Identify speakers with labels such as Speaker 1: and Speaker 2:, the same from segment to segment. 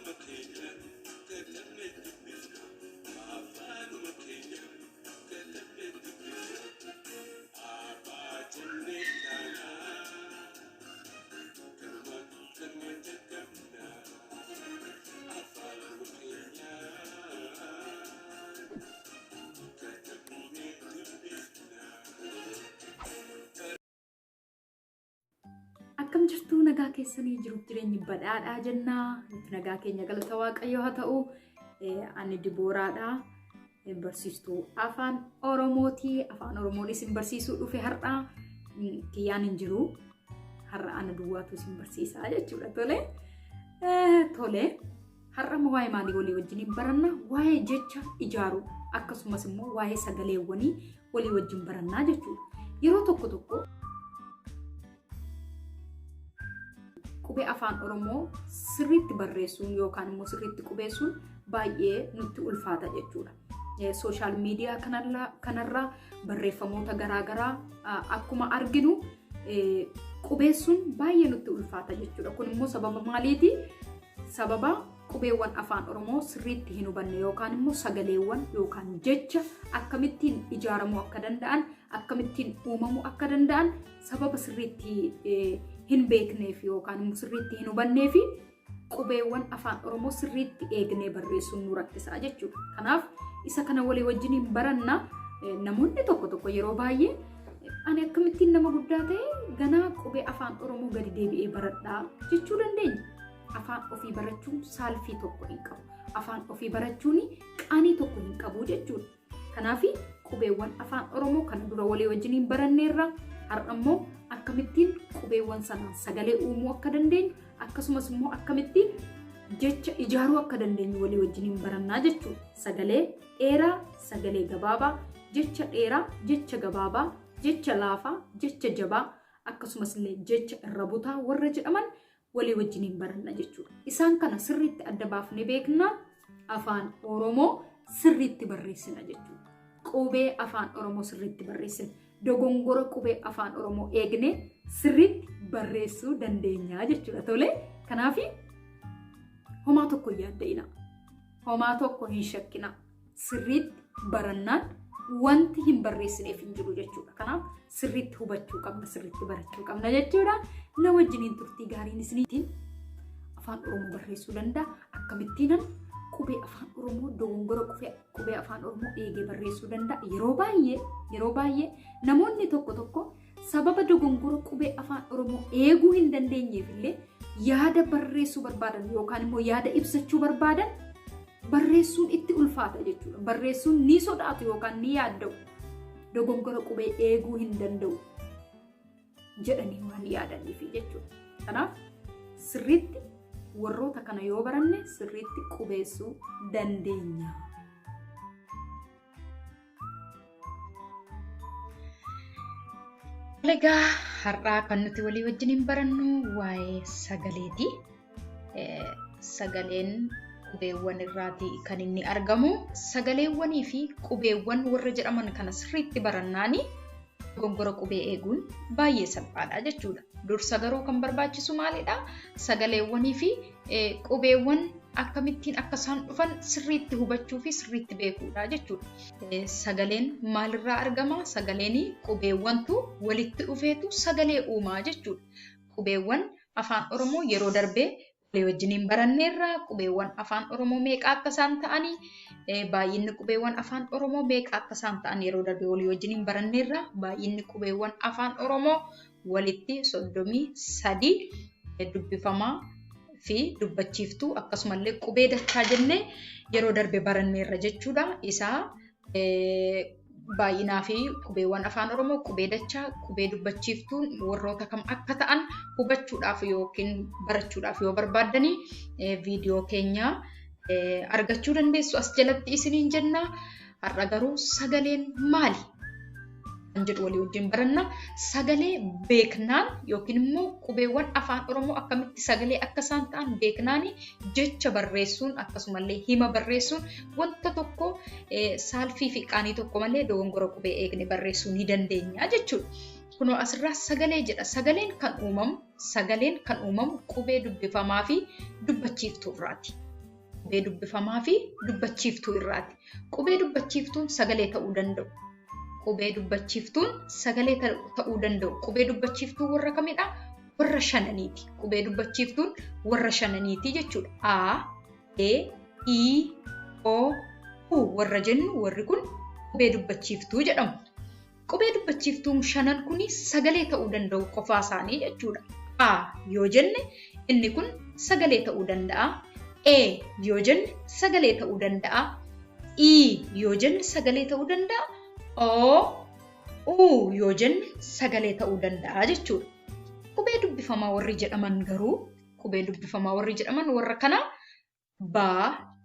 Speaker 1: Afaanuma keenyaan katabnee dubbifna. Afaanuma keenyaan katabnee dubbifna. Abbaa jennee kaanaa. Kanuma kanuma jalqabna. Afaanuma keenyaan katabnee dubbifna.
Speaker 2: Akkam jirtu, nagaa keessanii? Jiruuf jireenyi badhaadhaa jennaa. Nuti nagaa keenya, galata Waaqayyoo haa ta'u. Ani Dibooraadha. Barsiistuu afaan Oromooti. Afaan Oromoon isin barsiisuu dhufe har'a. Kiyyaan hin jiru. Har'a ana duwwaatu isin barsiisaa jechuudha. Tole. Tole. Har'a immoo waa'ee maalii walii wajjin baranna? Waa'ee jecha ijaaruu, akkasumas immoo waa'ee sagaleewwanii walii wajjin barannaa jechuudha. Yeroo tokko tokko qubee afaan Oromoo sirriitti barreessuun yookaan immoo sirriitti qubeessuun baay'ee nutti ulfaata jechuudha. Social media kanarraa barreeffamoota garaagaraa akkuma arginu qubeessuun baay'ee nutti ulfaata jechuudha. Kun immoo sababa maaliiti? Sababa qubeewwan afaan Oromoo sirriitti hin hubanne yookaan immoo sagaleewwan yookaan jecha akkamittiin ijaaramuu akka danda'an, akkamittiin uumamuu akka danda'an sababa sirriitti hin beekneef yookaan immoo sirriitti hin hubanneef qubeewwan afaan Oromoo sirriitti eegnee barreessuun nu rakkisaa jechuudha. Kanaaf isa kana walii wajjiniin baranna. Namoonni tokko tokko yeroo baay'ee "Ani akkamittiin nama guddaa ta'e ganaa qubee afaan Oromoo gadi deebi'ee baradhaa?" jechuu dandeenya. Afaan ofii barachuun saalfii tokko hin qabu. Afaan ofii barachuun qaanii tokko hin qabu jechuudha. Kanaaf qubeewwan afaan Oromoo kana dura walii wajjiniin baranneerra. Har'a immoo akkamittiin qubeewwan sanaan sagalee uumuu akka dandeenyu, akkasumas immoo akkamittiin jecha ijaaruu akka dandeenyu walii wajjiniin barannaa jechuudha. Sagalee dheeraa, sagalee gabaabaa, jecha dheeraa, jecha gabaabaa, jecha laafaa, jecha jabaa, akkasumas illee jecha irra butaa warra jedhaman walii wajjiniin baranna jechuudha. Isaan kana sirriitti adda baafnee beekna, afaan Oromoo sirriitti barreessina jechuudha. Qubee afaan Oromoo sirriitti barreessina. Dogongora qubee afaan Oromoo eegnee sirriitti barreessuu dandeenya jechuudha. Tole, kanaaf homaa tokko hin yaadda'ina. Homaa tokko hin shakkina. Sirriitti barannaan wanti hin barreessineef hin jiru jechuudha. Kanaaf sirriitti hubachuu qabna, sirriitti barachuu qabna jechuudha. Na wajjiniin turtii gaariin isiniitiin afaan Oromoo barreessuu danda'a. Akkamittiinan qubee afaan Oromoo, dogongora qubee afaan Oromoo eegee barreessuu danda'a? Yeroo baay'ee namoonni tokko tokko sababa dogongora qubee afaan Oromoo eeguu hin dandeenyeef illee yaada barreessuu barbaadan yookaan immoo yaada ibsachuu barbaadan barreessuun itti ulfaata jechuudha. Barreessuun ni sodaatu yookaan ni yaadda'u. Dogongora qubee eeguu hin danda'u jedhanii waan yaadaniif jechuudha. Kanaaf sirriitti warroota kana yoo baranne sirriitti qubeessuu dandeenya.
Speaker 3: Egaa har'aa kan nuti walii wajjiniin barannu waa'ee sagaleeti. Sagaleen qubeewwan irraati kan inni argamu. Sagaleewwanii fi qubeewwan warra jedhaman kana sirriitti barannaani dogongora qubee eeguun baay'ee salphaadha jechuudha. Dursa garuu kan barbaachisu maalidha? Sagaleewwanii fi qubeewwan akkamittiin akka isaan dhufan sirriitti hubachuu fi sirriitti beekuudha jechuudha. Sagaleen maalirraa argama? Sagaleen qubeewwantu walitti dhufeetu sagalee uumaa jechuudha. Qubeewwan afaan Oromoo yeroo darbee walii wajjiniin baranneerra. Qubeewwan afaan Oromoo meeqa akka isaan ta'anii, baay'inni qubeewwan afaan Oromoo meeqa akka isaan ta'an yeroo darbee walii wajjiniin baranneerra. Baay'inni qubeewwan afaan Oromoo walitti 33, dubbifamaa fi dubbachiiftuu akkasumallee qubee dachaa jennee yeroo darbe baranneerra jechuudha. Isaa baay'inaa fi qubeewwan afaan Oromoo, qubee dachaa, qubee dubbachiiftuun warroota kam akka ta'an hubachuudhaaf yookiin barachuudhaaf yoo barbaaddanii viidiyoo keenya argachuu dandeessu as jalatti isiniin jenna. Har'a garuu sagaleen maali kan jedhu walii wajjin baranna. Sagalee beeknaan yookiin immoo qubeewwan afaan Oromoo akkamitti sagalee akka isaan ta'an beeknaan jecha barreessuun akkasumallee hima barreessuun wanta tokko saalfii fi qaanii tokko malee dogongora qubee eegne barreessuu ni dandeenya jechuudha. Kunoo asirraa sagalee jedha. Sagaleen kan uumamu qubee dubbifamaa fi dubbachiiftuu irraati. Qubee dubbifamaa fi dubbachiiftuu irraati. Qubee dubbachiiftuun sagalee ta'uu danda'u. Qubee dubbachiiftuun sagalee ta'uu danda'u. Qubee dubbachiiftuu warra kamidha? Warra shananiiti. Qubee dubbachiiftuun warra shananiiti jechuudha. A, E, I, O, U warra jennu warri kun qubee dubbachiiftuu jedhamu. Qubee dubbachiiftuun shanan kun sagalee ta'uu danda'u qofaa isaanii jechuudha. A yoo jenne inni kun sagalee ta'uu danda'a. E yoo jenne sagalee ta'uu danda'a. I yoo jenne sagalee ta'uu danda'a. O, U yoo jenne sagalee ta'uu danda'a jechuudha. Qubee dubbifamaa warri jedhaman garuu qubee dubbifamaa warri jedhaman warra kana ba,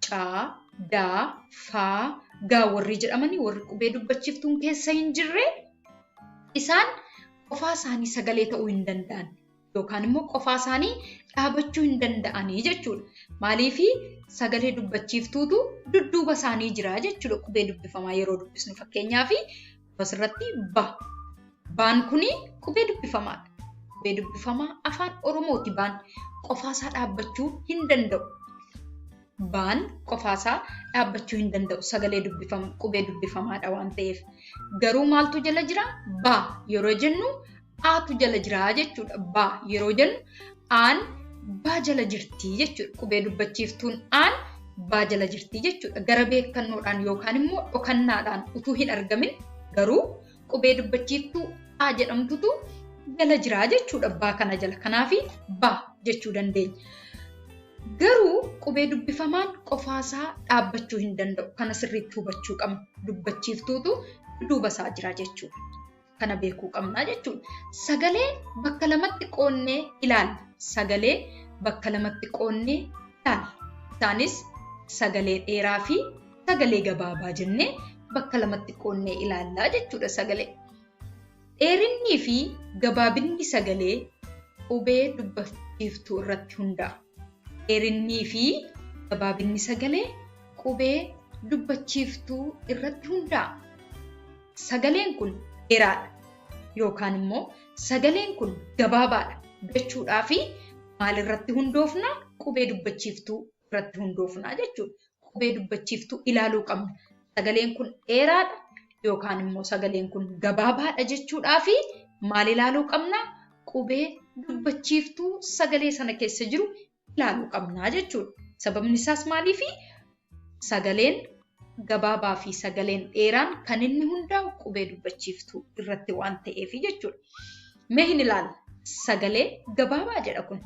Speaker 3: ca, da, fa, ga warri jedhamanii warri qubee dubbachiiftuun keessa hin jirre isaan qofaa isaanii sagalee ta'uu hin danda'an yookaan immoo qofaa isaanii dhaabachuu hin danda'anii jechuudha. Maaliifi sagalee dubbachiiftuutu dudduuba isaanii jira jechuudha qubee dubbifamaa yeroo dubbisnu. Fakkeenyaaf asirratti ba. Baan kuni qubee dubbifamaadha. Qubee dubbifamaa afaan Oromooti baan qofaasaa dhaabbachuu hin danda'u. Baan qofaasaa dhaabbachuu hin danda'u sagalee dubbifamu qubee dubbifamaadha waan ta'eef. Garuu maaltu jala jira? Ba yeroo jennu aatu jala jira jechuudha. Ba yeroo jennu aan baa jala jirti jechuudha. Qubee dubbachiiftuun aan baa jala jirti jechuudha. Gara beekannoodhaan yookaan immoo dhokannaadhaan utuu hin argamin garuu qubee dubbachiiftuu a jedhamtutu jala jira jechuudha baa kana jala. Kanaafi ba jechuu dandeenya. Garuu qubee dubbifamaan qofaasaa dhaabbachuu hin danda'u. Kana sirriitti hubachuu qabna. Dubbachiiftuutu dudduuba isaa jira jechuudha. Kana beekuu qabna jechuudha. Sagalee bakka lamatti qoonnee ilaalla. Sagalee bakka lamatti qoonnee ilaalla. Isaanis sagalee dheeraa fi sagalee gabaabaa jennee bakka lamatti qoonnee ilaallaa jechuudha sagalee. Dheerinnii fi gabaabinni sagalee qubee dubbachiiftuu irratti hundaa'a. Dheerinnii fi gabaabinni sagalee qubee dubbachiiftuu irratti hundaa'a. Sagaleen kun dheeraadha yookaan immoo sagaleen kun gabaabaadha jechuudhaa fi maalirratti hundoofna? Qubee dubbachiiftuu irratti hundoofna jechuudha. Qubee dubbachiiftuu ilaaluu qabna. Sagaleen kun dheeraadha yookaan immoo sagaleen kun gabaabaadha jechuudhaa fi maal ilaaluu qabna? Qubee dubbachiiftuu sagalee sana keessa jiru ilaaluu qabna jechuudha. Sababni isaas maaliifi? Sagaleen gabaabaa fi sagaleen dheeraan kan inni hundaa'u qubee dubbachiiftuu irratti waan ta'eef jechuudha. Mee hin ilaalla. Sagalee gabaabaa jedha kun.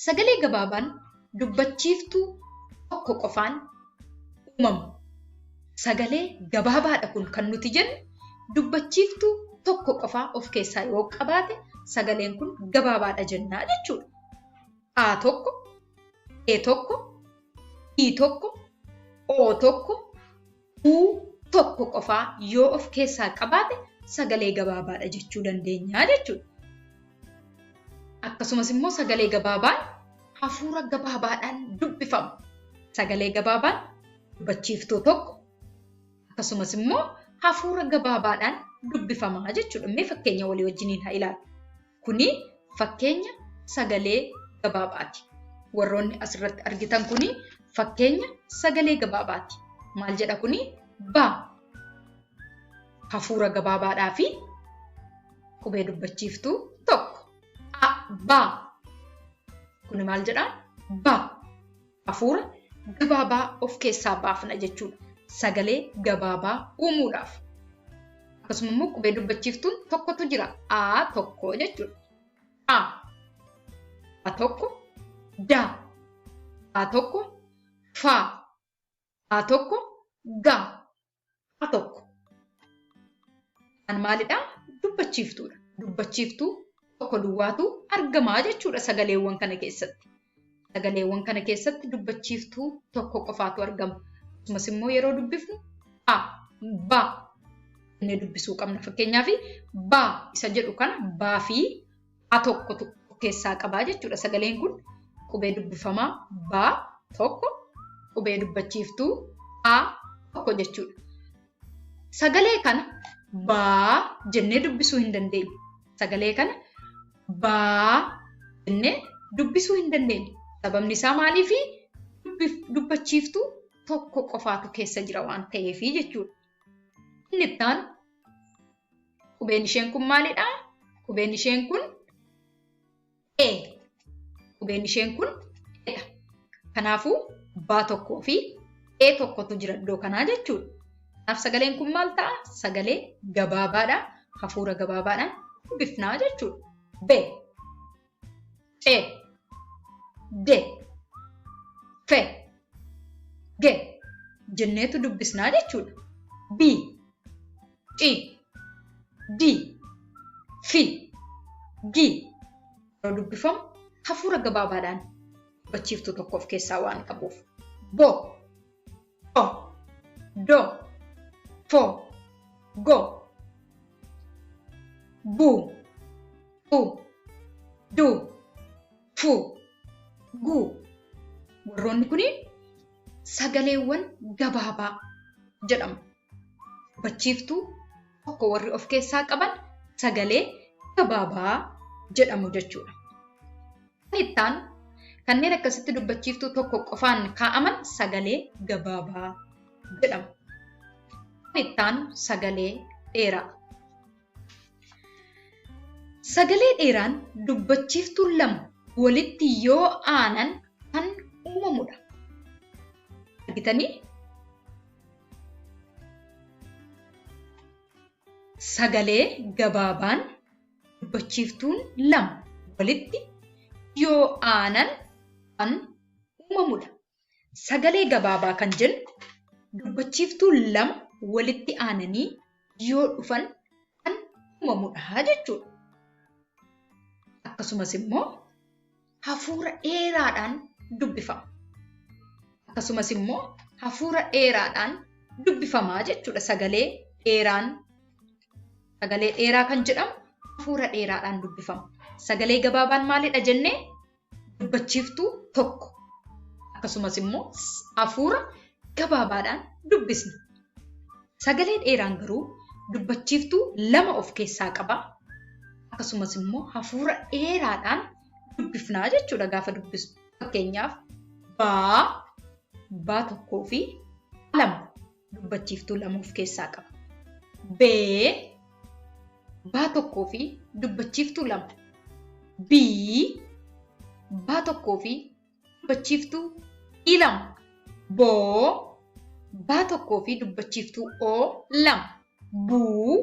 Speaker 3: Sagalee gabaabaan dubbachiiftuu tokko qofaan uumamu. Sagalee gabaabaadha kun kan nuti jennu dubbachiiftuu tokko qofaa of keessaa yoo qabaate sagaleen kun gabaabaadha jennaa jechuudha. A tokko, E tokko, I tokko, O tokko, U tokko qofaa yoo of keessaa qabaate sagalee gabaabaadha jechuu dandeenya jechuudha. Akkasumas immoo sagalee gabaabaan hafuura gabaabaadhaan dubbifama. Sagalee gabaabaan dubbachiiftuu tokko akkasumas immoo hafuura gabaabaadhaan dubbifama jechuudha. Mee fakkeenya walii wajjiniin haa ilaallu. Kuni fakkeenya sagalee gabaabaati. Warroonni asirratti argitan kuni fakkeenya sagalee gabaabaati. Maal jedha kuni? Ba. Hafuura gabaabaadhaa fi qubee dubbachiiftuu tokko. A, ba. Kuni maal jedhaa? Ba. Hafuura gabaabaa of keessaa baafna jechuudha. Sagalee gabaabaa uumuudhaaf. Akkasuma immoo qubee dubbachiiftuun tokkotu jira. A tokko jechuudha. A. A tokko. Da. A tokko. Fa. A tokko. Ga. A tokko. Kan maalidhaa? Dubbachiiftuudha. Dubbachiiftuu tokko duwwaatu argamaa jechuudha sagaleewwan kana keessatti. Sagaleewwan kana keessatti dubbachiiftuu tokko qofaatu argama. Akkasumas immoo yeroo dubbifnu A, B jennee dubbisuu qabna. Fakkeenyaaf ba isa jedhu kana baa fi a tokkotu of keessaa qabaa jechuudha. Sagaleen kun qubee dubbifamaa ba tokko, qubee dubbachiiftuu a tokko jechuudha. Sagalee kana baa jennee dubbisuu hin dandeenyu. Sagalee kana baa jennee dubbisuu hin dandeenyu. Sababni isaa maaliifi? Dubbachiiftuu tokko qofaatu keessa jira waan ta'eefi jechuudha. Inni itti aanu qubeen isheen kun maalidhaa? Qubeen isheen kun E. Qubeen isheen kun Eedha. Kanaafuu baa tokkoo fi E tokkotu jira iddoo kanaa jechuudha. Kanaaf sagaleen kun maal ta'a? Sagalee gabaabaadha. Hafuura gabaabaadhaan dubbifnaa jechuudha. B, C, D, F, G jenneetu dubbisnaa jechuudha. B, C, D, F, G yeroo dubbifamu hafuura gabaabaadhaan dubbachiiftuu tokko of keessaa waan qabuuf. Bo, O, Do, Fo, Go, Bu, U, Du, Fu, Gu. Warroonni kun sagaleewwan gabaabaa jedhamu. Dubbachiiftuu tokko warri of keessaa qaban sagalee gabaabaa jedhamu jechuudha. Kan itti aanu kanneen akkasitti dubbachiiftuu tokko qofaan kaa'aman sagalee gabaabaa jedhamu. Kan itti aanu sagalee dheeraa. Sagalee dheeraan dubbachiiftuun lama walitti yoo aanan kan uumamudha. Argitanii? Sagalee gabaabaan dubbachiiftuun lama walitti yoo aanan kan uumamudha. Sagalee gabaabaa kan jennu dubbachiiftuun lama walitti aananii yoo dhufan kan uumamudha jechuudha. Akkasumas immoo hafuura dheeraadhaan dubbifama. Akkasumas immoo hafuura dheeraadhaan dubbifamaa jechuudha. Sagalee dheeraan sagalee dheeraa kan jedhamu hafuura dheeraadhaan dubbifama. Sagalee gabaabaan maalidha jennee dubbachiiftuu tokko. Akkasumas immoo hafuura gabaabaadhaan dubbisna. Sagalee dheeraan garuu dubbachiiftuu lama of keessaa qaba. Akkasumas immoo hafuura dheeraadhaan dubbifnaa jechuudha gaafa dubbisnu. Fakkeenyaaf baa, baa tokkoo fi lama dubbachiiftuu lama of keessaa qaba. Bee, baa tokkoo fi dubbachiiftuu lama. Bii, baa tokkoo fi dubbachiiftuu i lama. Boo, baa tokkoo fi dubbachiiftuu oo lama. Buu,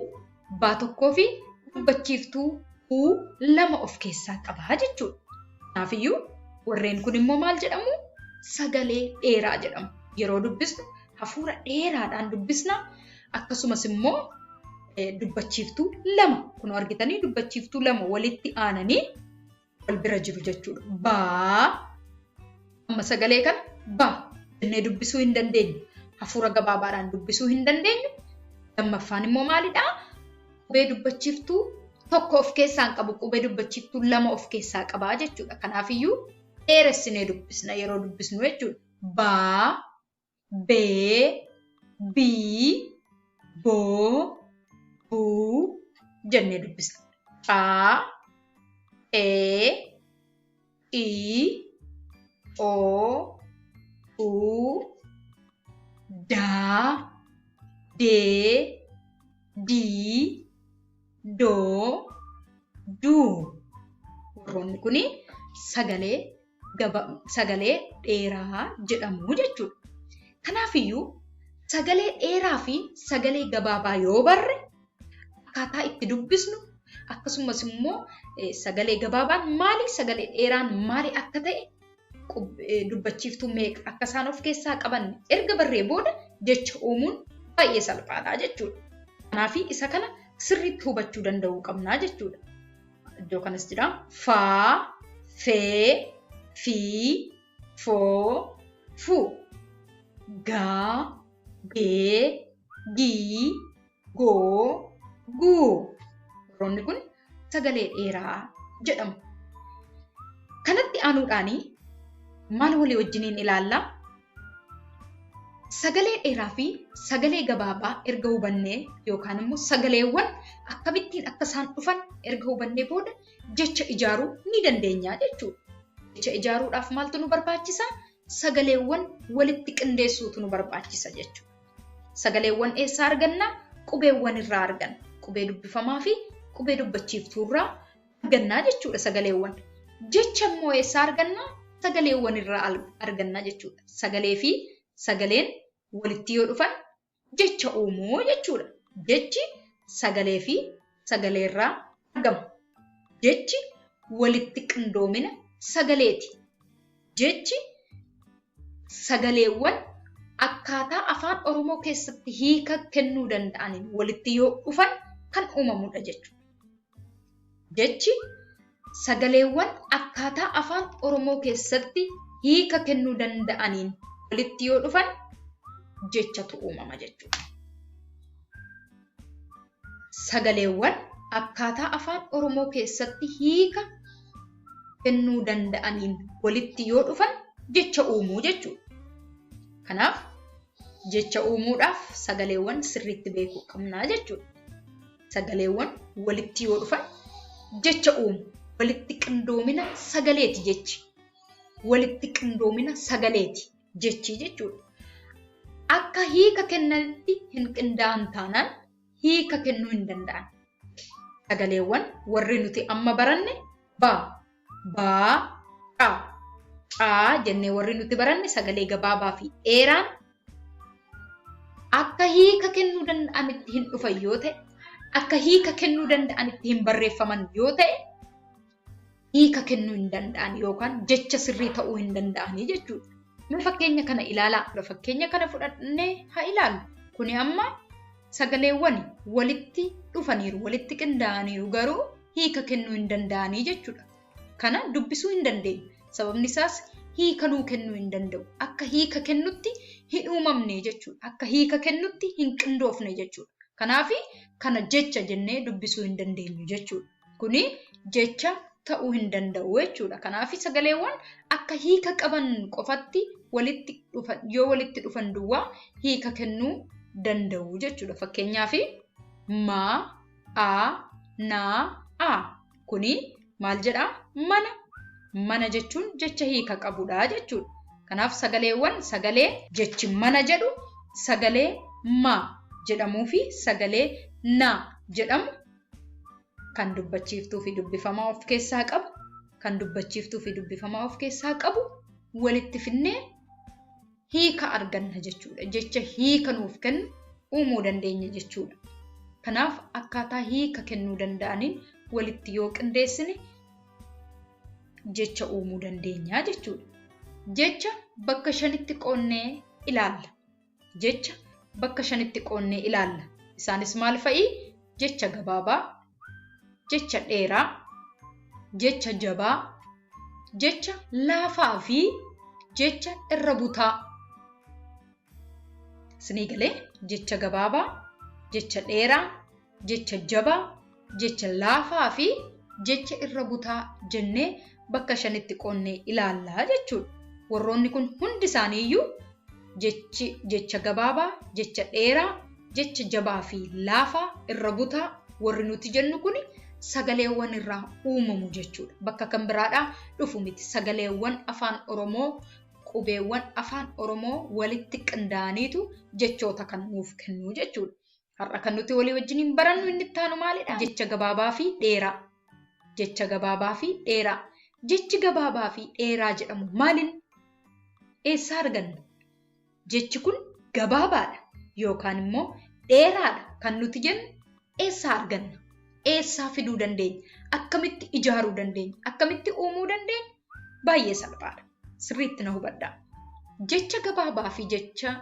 Speaker 3: baa tokkoo fi dubbachiiftuu uu lama of keessaa qaba jechuudha. Kanaafiyyuu warreen kun immoo maal jedhamu? Sagalee dheeraa jedhamu. Yeroo dubbisnu hafuura dheeraadhaan dubbisna. Akkasumas immoo dubbachiiftuu lama kun argitanii dubbachiiftuu lama walitti aananii wal bira jiru jechuudha. Baa amma sagalee kana baa jennee dubbisuu hin dandeenyu. Hafuura gabaabaadhaan dubbisuu hin dandeenyu. Lammaffaan immoo maalidhaa? Qubee dubbachiiftuu tokko of keessaa hin qabu, qubee dubbachiiftuu lama of keessaa qabaa jechuudha. Kanaafiyyuu dheeressinee dubbisna yeroo dubbisnu jechuudha. Baa, bee, bii, boo, buu jennee dubbisna. Caa, ee, ii, oo, uu, daa, dee, dii, doo, duu. Warroonni kun sagalee sagalee dheeraa jedhamu jechuudha. Kanaafiyyuu sagalee dheeraa fi sagalee gabaabaa yoo barre akkaataa itti dubbisnu akkasumas immoo sagalee gabaabaan maali sagalee dheeraan maali akka ta'e dubbachiiftuu meeqa akka isaan of keessaa qaban erga barree booda jecha uumuun baay'ee salphaadha jechuudha. Kanaaf isa kana sirriitti hubachuu danda'uu qabnaa jechuudha. Iddoo kanas jira faa, fee, fii, foo, fuu, gaa, gee, gii, goo, guu. Warroonni kun sagalee dheeraa jedhamu. Kanatti aanuudhaan maal walii wajjiniin ilaalla? Sagalee dheeraa fi sagalee gabaabaa erga hubannee yookaan immoo sagaleewwan akkamittiin akka isaan dhufan erga hubannee booda jecha ijaaruu ni dandeenya jechuudha. Jecha ijaaruudhaaf maaltu nu barbaachisa? Sagaleewwan walitti qindeessuutu nu barbaachisa jechuudha. Sagaleewwan eessaa argannaa? Qubeewwan irraa arganna. Qubee dubbifamaa fi qubee dubbachiiftuu irraa argannaa jechuudha sagaleewwan. Jecha immoo eessaa argannaa? Sagaleewwan irraa argannaa jechuudha. Sagalee fi sagaleen walitti yoo dhufan jecha uumuu jechuudha. Jechi sagalee fi sagalee irraa argama. Jechi walitti qindoomina sagaleeti. Jechi sagaleewwan akkaataa afaan Oromoo keessatti hiika kennuu danda'aniin walitti yoo dhufan kan uumamudha jechuudha. Jechi sagaleewwan akkaataa afaan Oromoo keessatti hiika kennuu danda'aniin walitti yoo dhufan jechatu uumama jechuudha. Sagaleewwan akkaataa afaan Oromoo keessatti hiika kennuu danda'aniin walitti yoo dhufan jecha uumuu jechuudha. Kanaaf jecha uumuudhaaf sagaleewwan sirriitti beekuu qabnaa jechuudha. Sagaleewwan walitti yoo dhufan jecha uumu. Walitti qindoomina sagaleeti jechi. Walitti qindoomina sagaleeti jechi jechuudha. Akka hiika kennanitti hin qindaa'an taanaan hiika kennuu hin danda'an. Sagaleewwan warri nuti amma baranne ba, baa, caa, caa jennee warri nuti baranne sagalee gabaabaa fi dheeraan akka hiika kennuu danda'anitti hin dhufan yoo ta'e, akka hiika kennuu danda'anitti hin barreeffaman yoo ta'e, hiika kennuu hin danda'an yookaan jecha sirrii ta'uu hin danda'anii jechuudha. Mee fakkeenya kana ilaalaa. Fakkeenya kana fudhannee haa ilaallu. Kuni amma sagaleewwan walitti dhufaniiru, walitti qindaa'aniiru garuu hiika kennuu hin danda'anii jechuudha. Kana dubbisuu hin dandeenyu. Sababni isaas hiika nuu kennuu hin danda'u. Akka hiika kennutti hin uumamne jechuudha. Akka hiika kennutti hin qindoofne jechuudha. Kanaaf kana jecha jennee dubbisuu hin dandeenyu jechuudha. Kuni jecha ta'uu hin danda'u jechuudha. Kanaaf sagaleewwan akka hiika qaban qofatti walitti dhufan yoo walitti dhufan duwwaa hiika kennuu danda'u jechuudha. Fakkeenyaaf ma, a, na, a kuni maal jedhaa? Mana. Mana jechuun jecha hiika qabudha jechuudha. Kanaaf sagaleewwan sagalee jechi mana jedhu sagalee ma jedhamuu fi sagalee na jedhamu kan dubbachiiftuu fi dubbifamaa of keessaa qabu kan dubbachiiftuu fi dubbifamaa of keessaa qabu walitti finnee hiika arganna jechuudha. Jecha hiika nuuf kennu uumuu dandeenya jechuudha. Kanaaf akkaataa hiika kennuu danda'aniin walitti yoo qindeessine jecha uumuu dandeenya jechuudha. Jecha bakka shanitti qoonnee ilaalla. Jecha bakka shanitti qoonnee ilaalla. Isaanis maal fa'i? Jecha gabaabaa, jecha dheeraa, jecha jabaa, jecha laafaa fi jecha irra butaa. Isinii galee jecha gabaabaa, jecha dheeraa, jecha jabaa, jecha laafaa fi jecha irra butaa jennee bakka shanitti qoonnee ilaallaa jechuudha. Warroonni kun hundi isaaniiyyuu jechi jecha gabaabaa, jecha dheeraa, jecha jabaa fi laafaa irra butaa warri nuti jennu kun sagaleewwan irraa uumamu jechuudha. Bakka kan biraadhaa dhufu miti. Sagaleewwan afaan Oromoo qubeewwan afaan Oromoo walitti qindaa'aniitu jechoota kan nuuf kennu jechuudha. Har'a kan nuti walii wajjiniin barannu inni itti aanu maalidha? Jecha gabaabaa fi dheeraa. Jecha gabaabaa fi dheeraa. Jechi gabaabaa fi dheeraa jedhamu maaliin eessaa arganna? Jechi kun gabaabaadha yookaan immoo dheeraadha kan nuti jennu eessaa arganna? Eessaa fiduu dandeenya? Akkamitti ijaaruu dandeenya? Akkamitti uumuu dandeenya? Baay'ee salphaadha. Sirriitti na hubadhaa. Jecha gabaabaa fi jecha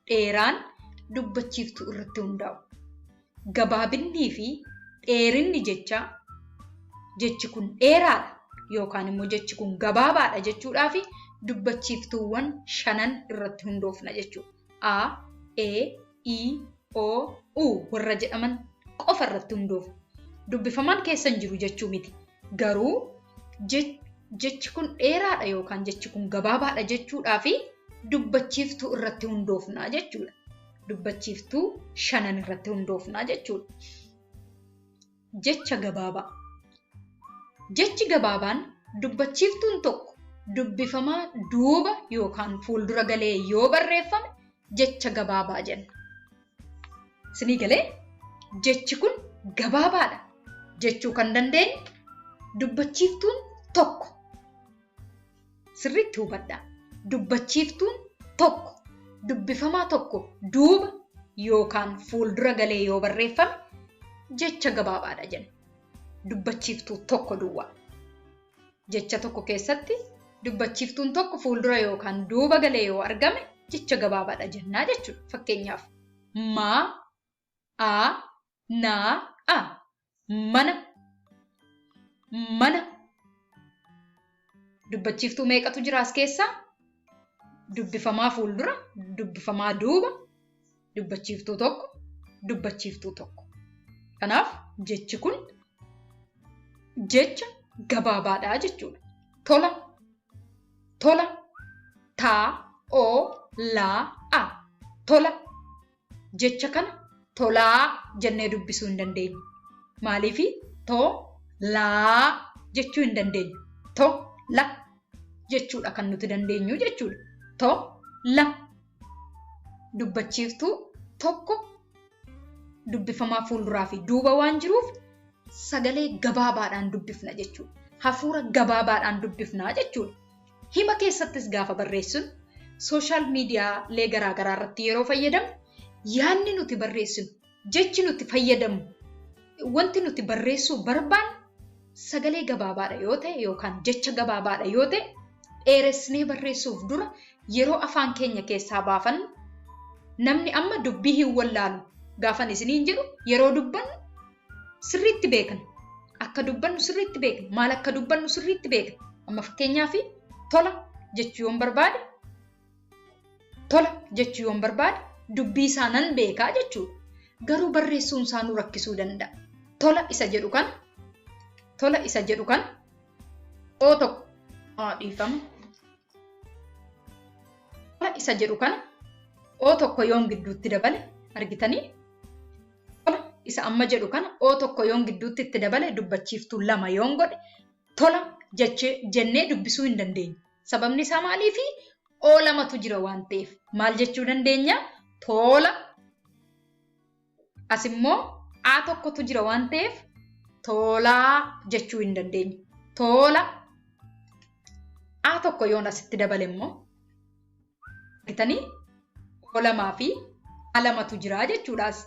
Speaker 3: dheeraan dubbachiiftuu irratti hundaa'u. Gabaabinnii fi dheerinni jechaa jechi kun dheeraadha yookaan immoo jechi kun gabaabaadha jechuudhaa fi dubbachiiftuuwwan shanan irratti hundoofna jechuudha. A, E, I, O, U warra jedhaman qofa irratti hundoofna. Dubbifamaan keessa hin jiru jechuu miti. Garuu jechi kun dheeraadha yookaan jechi kun gabaabaadha jechuudhaa fi dubbachiiftuu irratti hundoofna jechuudha. Dubbachiiftuu shanan irratti hundoofna jechuudha. Jecha gabaabaa. Jechi gabaabaan dubbachiiftuun tokko dubbifamaa duuba yookaan fuuldura galee yoo barreeffame jecha gabaabaa jenna. Isinii galee jechi kun gabaabaadha jechuu kan dandeenyu dubbachiiftuun tokko. Sirriitti hubadhaa. Dubbachiiftuun tokko dubbifamaa tokko duuba yookaan fuuldura galee yoo barreeffame jecha gabaabaadha jenna. Dubbachiiftuu tokko duwwaa. Jecha tokko keessatti dubbachiiftuun tokko fuuldura yookaan duuba galee yoo argame jecha gabaabaadha jennaa jechuudha. Fakkeenyaaf ma, a, na, a. Mana, mana. Dubbachiiftuu meeqatu jira as keessaa? Dubbifamaa fuuldura, dubbifamaa duuba, dubbachiiftuu tokko, dubbachiiftuu tokko. Kanaaf jechi kun jecha gabaabaadha jechuudha. Tola, tola, taa, oo, laa, a. Tola. Jecha kana tolaa jennee dubbisuu hin dandeenyu. Maaliifi to, laa jechuu hin dandeenyu. To, la jechuudha kan nuti dandeenyu jechuudha. To, la. Dubbachiiftuu tokko dubbifamaa fuulduraa fi duuba waan jiruuf sagalee gabaabaadhaan dubbifna jechuudha. Hafuura gabaabaadhaan dubbifna jechuudha. Hima keessattis gaafa barreessinu sooshaal miidiyaalee garaagaraa irratti yeroo fayyadamnu yaadni nuti barreessinu, jechi nuti fayyadamnu, wanti nuti barreessuu barbaannu sagalee gabaabaadha yoo ta'e yookaan jecha gabaabaadha yoo ta'e dheeressinee barreessuuf dura yeroo afaan keenya keessaa baafannu namni amma dubbii hin wallaalu gaafan isiniin jedhu yeroo dubbannu sirriitti beekna. Akka dubbannu sirriitti beekna. Maal akka dubbannu sirriitti beekna. Amma fakkeenyaaf tola jechuu yoon barbaade tola jechuu yoon barbaade dubbii isaa nan beekaa jechuudha. Garuu barreessuun isaa nu rakkisuu danda'a. Tola isa jedhu kana tola isa jedhu kana oo tokko dhiifama. Tola isa jedhu kana oo tokko yoon gidduutti dabale argitanii tola isa amma jedhu kana oo tokko yoon gidduutti itti dabale dubbachiiftuu lama yoon godhe tola jennee dubbisuu hin dandeenyu. Sababni isaa maaliifi oo lamatu jira waan ta'eef maal jechuu dandeenya? Tola. As immoo a tokkotu jira waan ta'eef tolaa jechuu hin dandeenyu. Tola. A tokko yoon asitti dabale immoo argitanii oo lamaa fi a lamatu jira jechuudhaas.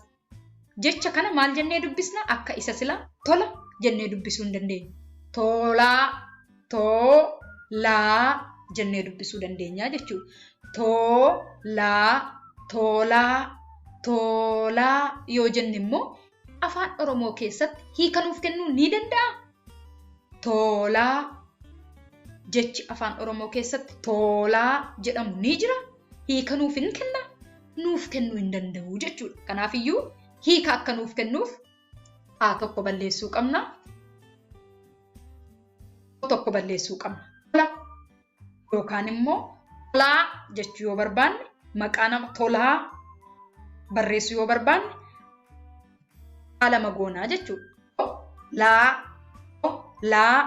Speaker 3: Jecha kana maal jennee dubbisna? Akka isa sila tola jennee dubbisuu hin dandeenyu. Tolaa, tolaa jennee dubbisuu dandeenya jechuudha. Tolaa, tolaa, tolaa yoo jenne immoo afaan Oromoo keessatti hiika nuuf kennuu ni danda'a. Tolaa jechi afaan Oromoo keessatti tolaa jedhamu ni jira. Hiika nuuf hin kenna, nuuf kennuu hin danda'u jechuudha. Kanaafiyyuu hiika akka nuuf kennuuf haa tokko balleessuu qabna. Tokko balleessuu qabna. Tola yookaan immoo tolaa jechuu yoo barbaanne maqaa nama tolaa barreessuu yoo barbaanne lama goonaa jechuudha. Laa, laa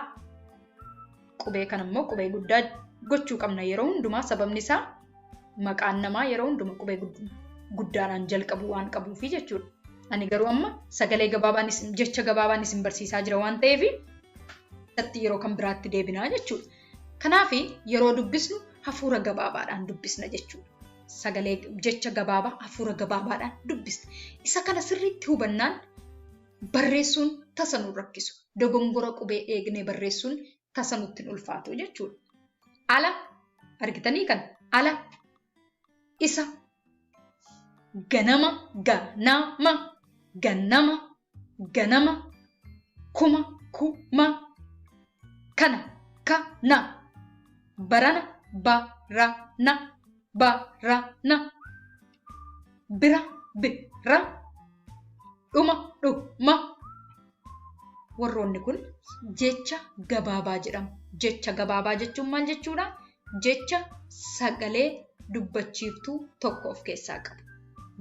Speaker 3: qubee kana immoo qubee guddaa gochuu qabna yeroo hundumaa sababni isaa maqaan namaa yeroo hundumaa qubee guddaadhaan jalqabu waan qabuufi jechuudha. Ani garuu amma sagalee gabaabaan jecha gabaabaan isin barsiisaa jira waan ta'eef yeroo kan biraatti deebinaa jechuudha. Kanaaf yeroo dubbisnu hafuura gabaabaadhaan dubbisna jechuudha. Sagalee jecha gabaabaa hafuura gabaabaadhaan dubbisna. Isa kana sirriitti hubannaan barreessuun tasa nu rakkisu. Dogongora qubee eegnee barreessuun tasa nutti hin ulfaatu jechuudha. Ala argitanii kan ala isa ganama ganama ganama ganama kuma kuma kana kana barana barana barana bira bira dhuma dhuma. Warroonni kun jecha gabaabaa jedhamu. Jecha gabaabaa jechuun maal jechuudha? Jecha sagalee dubbachiiftuu tokko of keessaa qabu.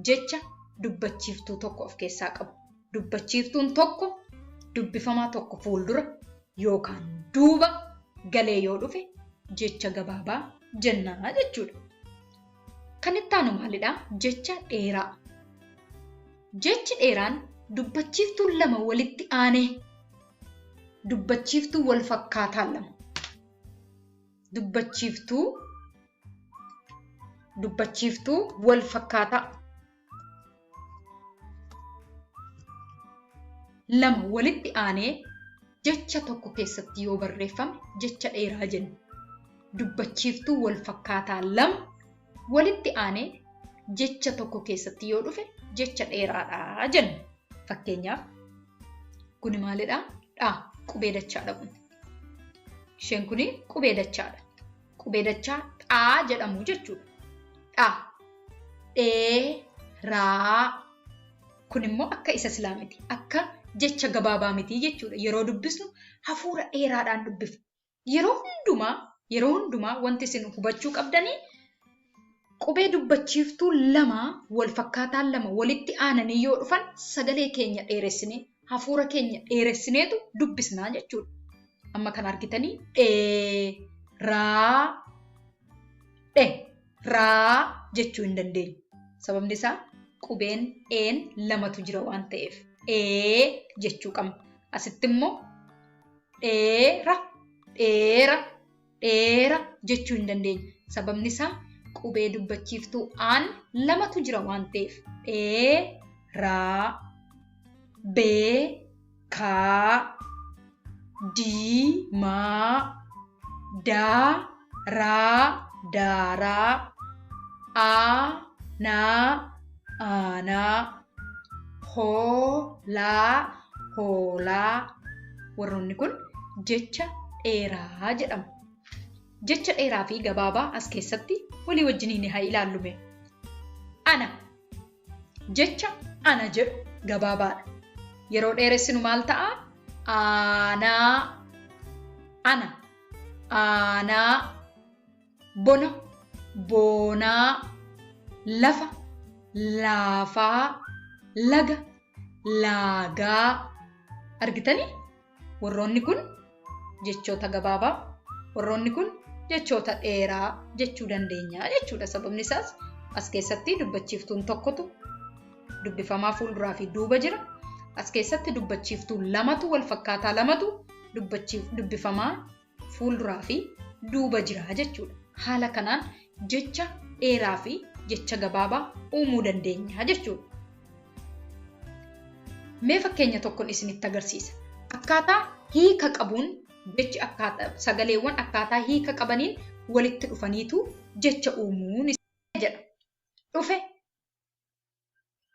Speaker 3: Jecha dubbachiiftuu tokko of keessaa qabu. Dubbachiiftuun tokko dubbifamaa tokko fuuldura yookaan duuba galee yoo dhufe Jecha gabaabaa jennaa jechuudha. Kan itti aanu maalidhaa? Jecha dheeraa. Jechi dheeraan dubbachiiftuu lama walitti aanee dubbachiiftuu wal fakkaataa lama. Dubbachiiftuu wal fakkaataa lama walitti aanee jecha tokko keessatti yoo barreeffame jecha dheeraa jenna. Dubbachiiftuu wal fakkaataa lama walitti aanee jecha tokko keessatti yoo dhufe jecha dheeraadha jenna. Fakkeenyaaf kuni maalidhaa? Dha. Qubee dachaadha kun. Isheen kuni qubee dachaadha. Qubee dachaa xaa jedhamu jechuudha. Dha. Dheeraa. Kun immoo akka isa silaa miti. Akka jecha gabaabaa miti jechuudha. Yeroo dubbisnu hafuura dheeraadhaan dubbifna. Yeroo hundumaa wanti isin hubachuu qabdanii qubee dubbachiiftuu lama wal fakkaataan lama walitti aananii yoo dhufan sagalee keenya dheeressinee hafuura keenya dheeressineetu dubbisnaa jechuudha. Amma kan argitanii dheeraa dheeraa jechuu hin dandeenyu. Sababni isaa qubeen een lamatu jira waan ta'eef ee jechuu qabna. Asitti immoo dheera dheera dheera jechuu hin dandeenyu. Sababni isaa qubee dubbachiiftuu aan lamatu jira waan ta'eef dheeraa beekaa diimaa daaraa daaraa aanaa aanaa hoolaa hoolaa. Warroonni kun jecha dheeraa jedhamu. Jecha dheeraa fi gabaabaa as keessatti walii wajjiniin haa ilaallume. Ana. Jecha ana jedhu gabaabaadha. Yeroo dheeressinu maal ta'a? Aanaa. Ana. Aanaa. Bona. Boonaa. Lafa. Laafaa. Laga. Laagaa. Argitanii? Warroonni kun jechoota gabaabaa. Warroonni kun jechoota dheeraa jechuu dandeenya jechuudha. Sababni isaas as keessatti dubbachiiftuun tokkotu dubbifamaa fuulduraa fi duuba jira. As keessatti dubbachiiftuu lamatu wal fakkaataa lamatu dubbifamaa fuulduraa fi duuba jira jechuudha. Haala kanaan jecha dheeraa fi jecha gabaabaa uumuu dandeenya jechuudha. Mee fakkeenya tokkoon isinitti agarsiisa. Akkaataa hiika qabuun jechi akkaataa sagaleewwan akkaataa hiika qabaniin walitti dhufaniitu jecha uumuun jedha. Dhufe,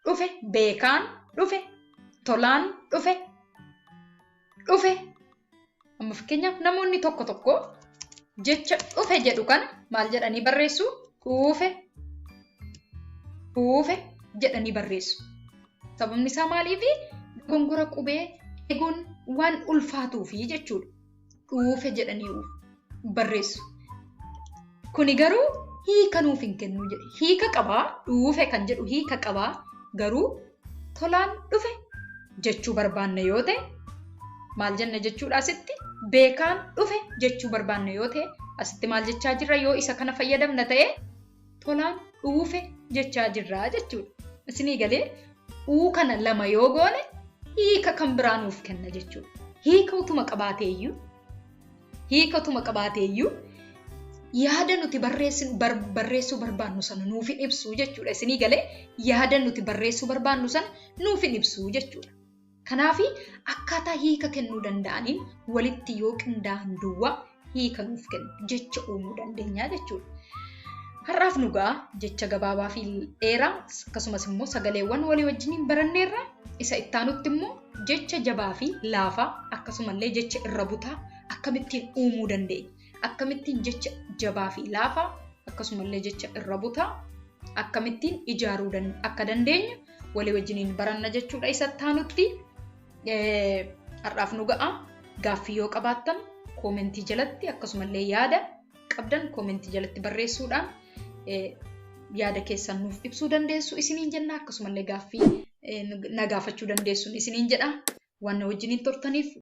Speaker 3: dhufe, beekaan dhufe, tolaan dhufe, dhufe. Amma fakkeenyaaf namoonni tokko tokko jecha dhufe jedhu kana maal jedhanii barreessu? Dhuufe, dhuufe jedhanii barreessu. Sababni isaa maaliifi? Dogongora qubee eeguun waan ulfaatuufi jechuudha. Dhuufe jedhanii barreessu. Kuni garuu hiika nuuf hin kennu jedhe. Hiika qabaa, dhuufe kan jedhu hiika qabaa, garuu tolaan dhufe jechuu barbaanna yoo ta'e maal jenna jechuudha asitti? Beekaan dhufe jechuu barbaanna yoo ta'e asitti maal jechaa jirra yoo isa kana fayyadamna ta'e tolaan dhuufe jechaa jirra jechuudha. Isinii galee uu kana lama yoo goone hiika kan biraa nuuf kenna jechuudha. Hiika utuma qabaateeyyuu yaada nuti barreessuu barbaannu sana nuuf hin ibsu jechuudha. Isinii galee yaada nuti barreessuu barbaannu sana nuuf hin ibsu jechuudha. Kanaaf akkaataa hiika kennuu danda'aniin walitti yoo qindaa'an duwwaa hiika nuuf kennu jecha uumuu dandeenya jechuudha. Har'aaf nu ga'a jecha gabaabaa fi dheeraa akkasumas immoo sagaleewwan walii wajjiniin baranneerra. Isa ittaanutti immoo jecha jabaa fi laafaa akkasumallee jecha irra butaa akkamittiin uumuu dandeenya? Akkamittiin jecha jabaa fi laafaa akkasumallee jecha irra butaa akkamittiin ijaaruu akka dandeenyu walii wajjiniin baranna jechuudha. Isa ittaanutti har'aaf nu ga'a. Gaaffii yoo qabaattan koomentii jalatti akkasumallee yaada qabdan koomentii jalatti barreessuudhaan yaada keessan nuuf ibsuu dandeessu isiniin jenna. Akkasumallee gaaffii na gaafachuu dandeessuun isiniin jedha. Waan na wajjiniin turtaniif